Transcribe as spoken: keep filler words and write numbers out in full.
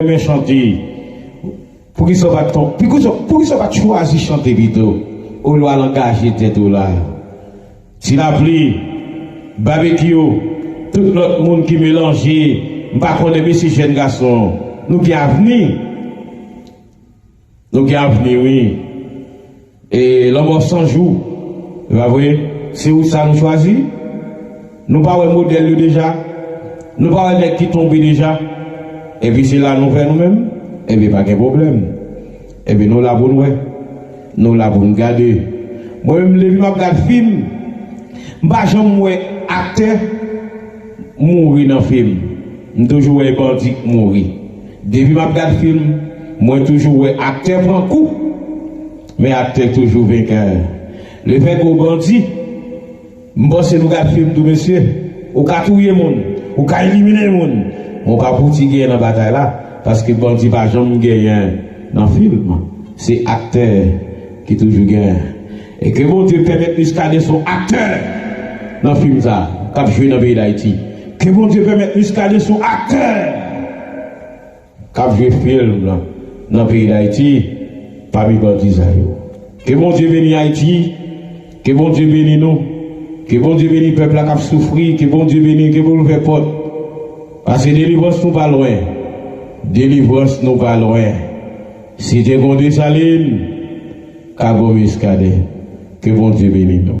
renmen chante. Poukisa w pa t, poukisa, poukisa w pa t chwazi chante pito? Olye w al angaje tèt ou la. Ti Lapli, Babekyou, tout lòt moun ki melanje, m pa konnen, mesye jèn gason, nou gen avni. Nou gen avni, wi. E lanmò san jou, e pa vre? Se wout sa nou chwazi? Nou pa wè modèl yo deja? Nou pa wè nèg ki tonbe deja? Epi se la nou fè nou menm? Epi pa gen pwoblèm. Epi nou la pou n wè. Nou la pou n gade. Mwen menm, depi m ap gad fim, m pa janm wè aktè mouri nan fim. M toujou wè bandi k mouri. Depi m ap gad fim, mwen toujou wè aktè pran kou, men aktè toujou venkè. Lefètke w bandi, m panse nou gad fim tou, mesye, ou ka touye moun, ou ka elimine moun, men w pa fouti genyen nan batay la, paske bandi pa janm genyen nan fim. Se aktè ki toujou genyen. E ke Bondye pèmèt Muscadin se yon aktè nan fim sa k ap jwe nan peyi Dayiti. Ke Bondye pèmèt Muscadin se yon aktè k ap jwe fim nan, nan peyi Dayiti, pami bandi sa yo. Ke Bondye beni Ayiti, ke Bondye beni nou, ke Bondye beni pèp la k ap soufri, ke Bondye beni, ke Bondye ouvè pòt. Paske delivrans nou pa lwen. Delivrans nou pa lwen. Si te gon Desalin, ka gon Muscadin. Ke Bondye beni nou.